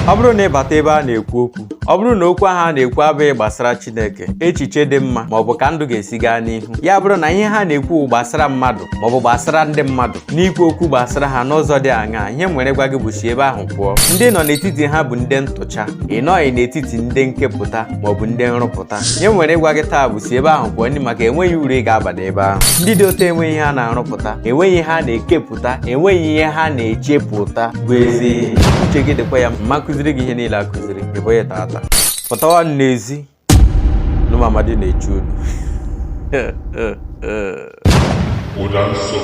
Ọ bụrụ na ị bata ebe a na-ekwu okwu, ọ bụrụ na okwu ahụ a na-ekwu abụghị gbasara Chineke, echiche dị mma maọbụ ka ndụ ga-esi gaa n'ihu, ya bụrụ na ihe ha na-ekwu gbasara mmadụ maọbụ gbasara ndị mmadụ, n'ikwu okwu gbasara ha n'ụzọ dị aṅaa, ihe m nwere gwa gị bụ si ebe ahụ pụọ. Ndị nọ n'etiti ha bụ ndị ntụcha, ị nọghị n'etiti ndị nkepụta maọbụ ndị nrụpụta. Ihe m nwere ịgwa gị taa bụ si ebe ahụ pụọ, ndị maka enweghị uru ị ga-aba n'ebe ahụ. Ndị dị otu enweghị ihe ha na-arụpụta, enweghị ihe ha na-ekepụta, enweghị ihe ha na-echepụta bụ ezi ihe. Uche gị dịkwa ya mma, kụziri gị ihe niile akụziri ị bụghị tata. Pụtawa n'ezi nụmamadi na-eche unu. Ụda nsọ.